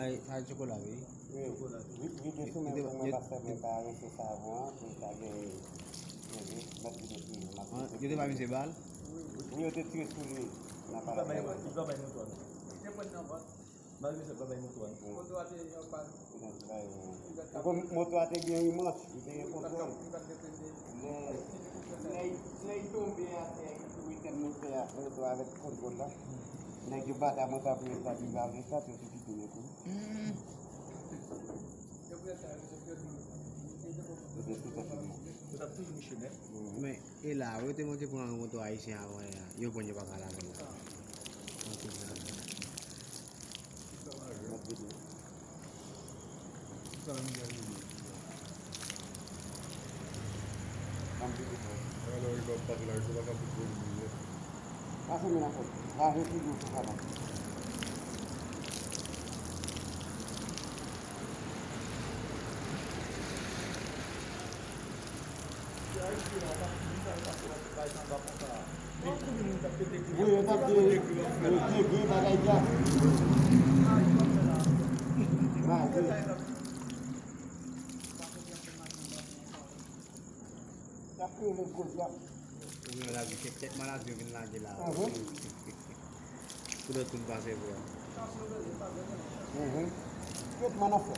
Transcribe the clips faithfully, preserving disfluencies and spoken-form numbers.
Ay, sa chokola, wi. Wi, wi, gen sou men pou mwen, pastè, mwen pa rense savon an, pou l ka gen, gen, gen, mèt vide pi, mwen ap rete. Yo te ba misye bal? Wi, yo te tire sou li nan Palapyana. Li pa bay moto a non. Li te pran nan vant. Malgre sa, li pa bay moto a non. Moto a te yon pàn. Li pa bay, wi. Moto a te gen rimòch, li te gen kontwòl. Lè, lè, lè li tonbe atè, li tonbe tèt motè a, moto a avèk kontwòl la. Nèg yo bat a moto a pou yo pa viv avèk sa, yo te kite yo tou. Yo te sou tèt li. Yo t ap touye misye nèt. Men, e la, yo te monte pran yon moto ayisyen avan yè a. Yo pran, yo pa ka lave l la. Yon kout la. Pase men nan fòt. Pase toujou sou kabann. Wi, yo t ap di, yo t ap di bagay djab. Bagay. Y ap rele gwo djab. Ou gen maladi, kèk, kèk maladi yo vin lage la. Mhm. Koulè tou l pase vre. Mhm. Tretman n ap fè.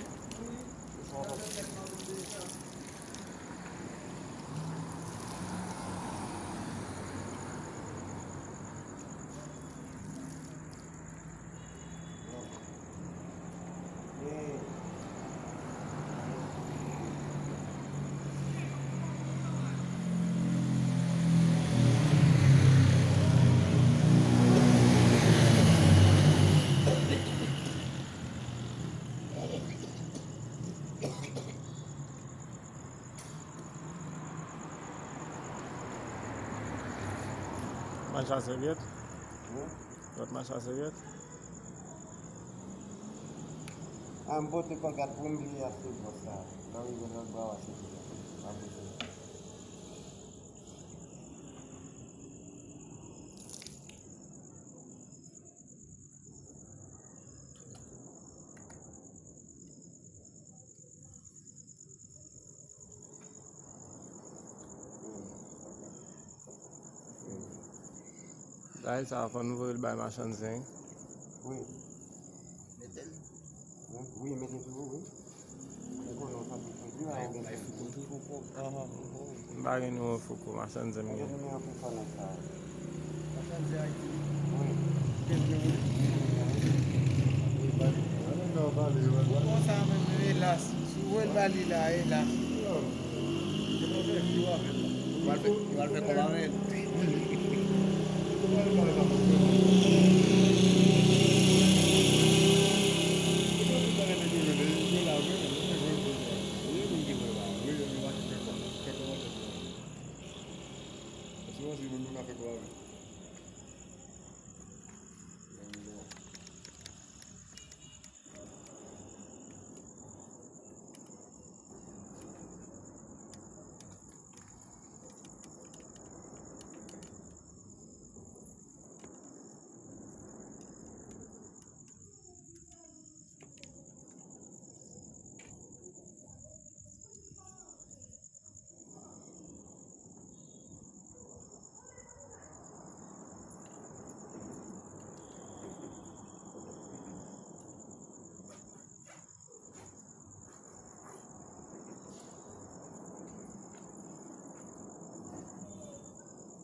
Mache a sèvyèt? Wi. Lòt mache a sèvyèt? A, m pote kòlgat pou m bliye achte bwòs la. Lè w rive lòt bò a, w achte kòlgat. W ap bliye. Bagay sa a, fò nou voye l bay machann zen. Wi. Mete l. Wi, mete sou ou, wi. Li konnen w santi fredi la, ou gen fredi. M pa gen nimewo Fouco, machann zen m gen. Gen nimewo pou fò nèg sa a. Machann zen Ayiti. Wi. Gen nimewo. Ou konn sa menm, elas. Si w voye l ba li la, elas. Ou pral fè, ou pral fè kòb avè l.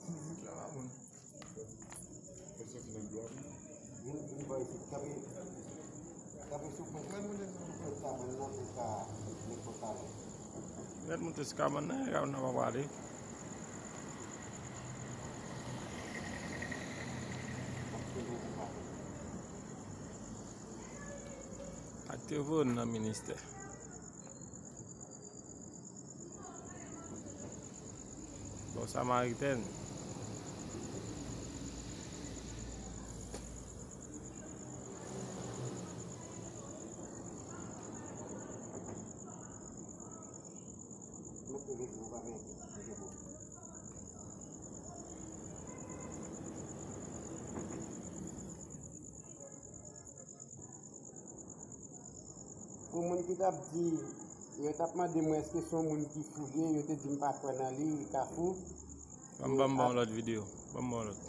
Mizik la pa bon. Mèt moute sou kabann nan, e kabann nan pa prale. Ak te voye n nan ministè. Bon, Samariten. Pou moun ki t ap di, yo t ap mande mwen èske se yon moun ki fou li ye, yo te di m pa kwè nan li, li ka fou. Ban m ban m ba w lòt videyo. Ban m ba w lòt.